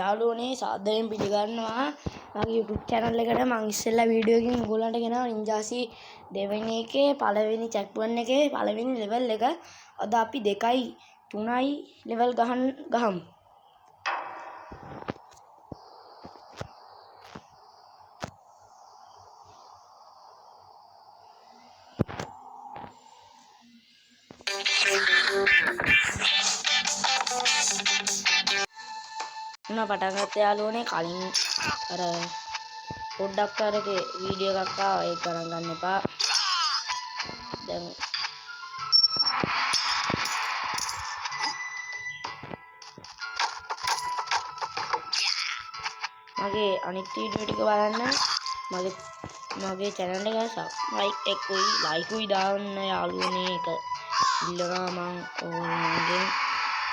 යාළුවනේ සාදරයෙන් පිළිගන්නවා මගේ YouTube channel එකට. මං ඉස්සෙල්ලා වීඩියෝ එකකින් ඔයගොල්ලන්ට ගෙනාවා නින්ජාසි දෙවෙනි එකේ පළවෙනි චැක්පොයින්ට් එකේ පළවෙනි ලෙවල් එක. අද අපි 2යි 3යි ලෙවල් ගහන්න ගහමු. මොනවා පටන් ගත්ත යාළුවනේ කලින් අර පොඩ්ඩක් අරගේ වීඩියෝ එකක් ආවා, ඒක ගණන් ගන්න එපා. දැන් මගේ අනිත් වීඩියෝ ටික බලන්න. මගේ මගේ චැනල් එක සබ්ස්ක්‍රයිබ් එකකුයි ලයික් උයි දාන්න යාළුවනේ. ඒක ඉල්ලනවා මං ඕගොල්ලන්ගෙන්.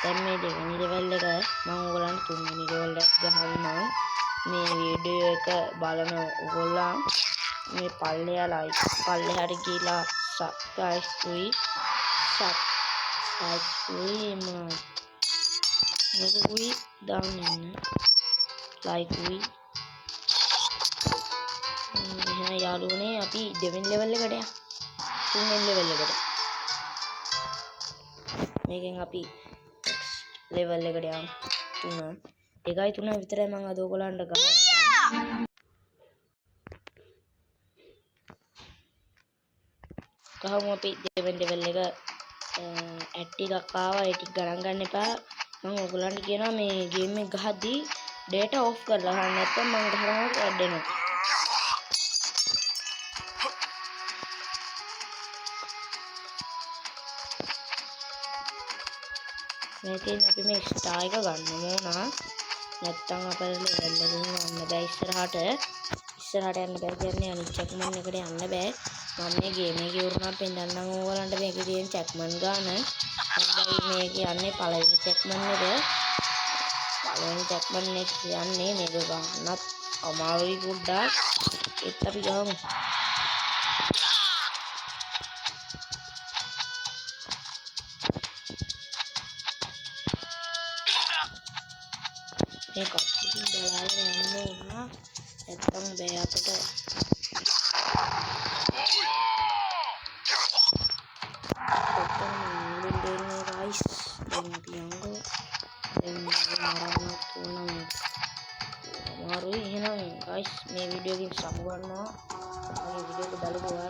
දැන් මේ දෙවෙනි ලෙවල් එක මං ඕගොල්ලන්ට තුන්වෙනි ලෙවල් එක ගහන්නම්. මේ වීඩියෝ එක බලන ඕගොල්ලන් මේ පල්ලෙහා ලයික් පල්ලෙහාට ගිහලා සබ්ස්ක්‍රයිබ් උයි සබ්ස්ක්‍රයිබ් උයි මේක උයි දාන්න ඉන්න ලයික් උයි. එහෙනම් යාළුවනේ අපි දෙවෙනි ලෙවල් එකට යමු. තුන්වෙනි ලෙවල් එකට. මේකෙන් අපි ලෙවල් එකට යමු. 3 2යි 3 විතරයි මං අද ඔයගොල්ලන්ට ගහන්නේ. ගහමු අපි දෙවෙනි ලෙවල් එක. ඇට් ටිකක් ආවා, ඒ ටික ගණන් ගන්න එපා. මං ඔයගොල්ලන්ට කියනවා මේ ගේම් එක ගහද්දී ඩේටා ඔෆ් කරලා ගහන්න, නැත්නම් මං ගහනකොට ඇඩ් එනවා. මේකෙන් අපි මේ ස්ටාර් එක ගන්න ඕන. නැත්තම් අපේ ලෙවල් එකකින් යන්න බෑ ඉස්සරහට. ඉස්සරහට යන්න බෑ කියන්නේ අනිත් චැක්මන් එකට යන්න බෑ. මම මේ ගේම් එක ඉවරනා පෙන්නන්නම් ඕගොල්ලන්ට මේකේ තියෙන චැක්මන් ගාන. මම මේක යන්නේ පළවෙනි චැක්මන් එක. පළවෙනි චැක්මන් එක කියන්නේ මේක ගන්නත් අමාරුයි පොඩ්ඩක්. ඒත් අපි ගහමු. මේ කප්පකින් බලාගෙන යන්න ඕන. නැත්තම් බෑ අපිට. ඔක්කොම මුලින් දෙන්නේ ගයිස්. දැන් අපි යංගෝ. දැන් මරන්නත් ඕන මේ. අමාරුයි. එහෙනම් ගයිස් මේ වීඩියෝ එකකින් සමු ගන්නවා. මගේ වීඩියෝ එක බලපු ඔයාලා